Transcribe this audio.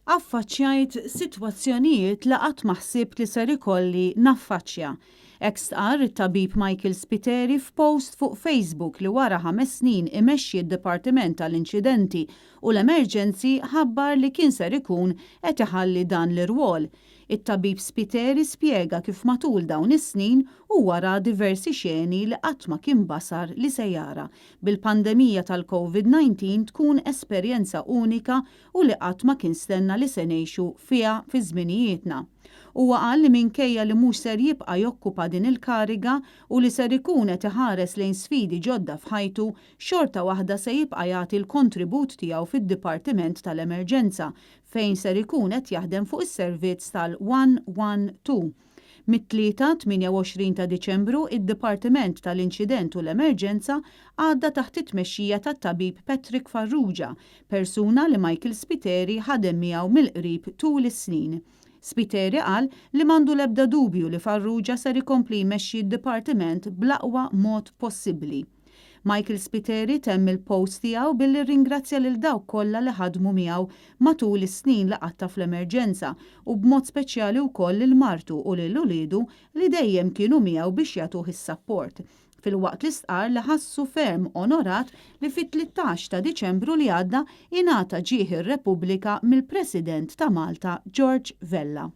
Affaċċjajt sitwazzjonijiet li qatt ma ħsibt li ser ikolli naffaċċja. Hekk stqarr it-tabib Michael Spiteri f'post fuq Facebook li wara ħames snin imexxi d-Dipartiment tal-Inċidenti u l-Emerġenzi ħabbar li kien ser ikun qed iħalli dan l-irwol. It-tabib Spiteri spjega kif matul dawn is-snin huwa ra diversi xeni li qatt ma kien basar li se jara, bil-pandemija tal-Covid 19 tkun esperjenza unika u li qatt ma kien stenna li se ngħixu fiha fi żminijietna. Huwa qal li minkejja li mhux ser jibqa' jokkupa din il-kariga u li ser ikun qed iħares lejn sfidi ġodda f'ħajtu, xorta waħda se jibqa' jagħti l-kontribut tiegħu fid-Dipartiment tal-Emerġenza fejn ser ikun qed jaħdem fuq is-servizz tal-112. Mit-Tlieta, 28 ta' Diċembru, id-Dipartiment tal-Inċident u l-Emerġenza għadda taħt it-tmexxija tat-Tabib Patrick Farrugia, persuna li Michael Spiteri ħadem miegħu mill-qrib tul is-snin. Spiteri qal li m'għandu l-ebda dubju li Farrugia ser ikompli jmexxi d-Dipartiment bl-aqwa mod possibbli. Michael Spiteri temm il-post tiegħu billi rringrazzja lil dawk kollha li ħadmu miegħu matul is-snin li qatta' fl-Emerġenza u b'mod speċjali wkoll lil martu u lil uliedu li dejjem kienu miegħu biex jagħtuh is-sapport, filwaqt li stqarr li ħassu ferm onorat li fit-13 ta' Diċembru li għadda ingħata Ġieħ ir-Repubblika mill-President ta' Malta George Vella.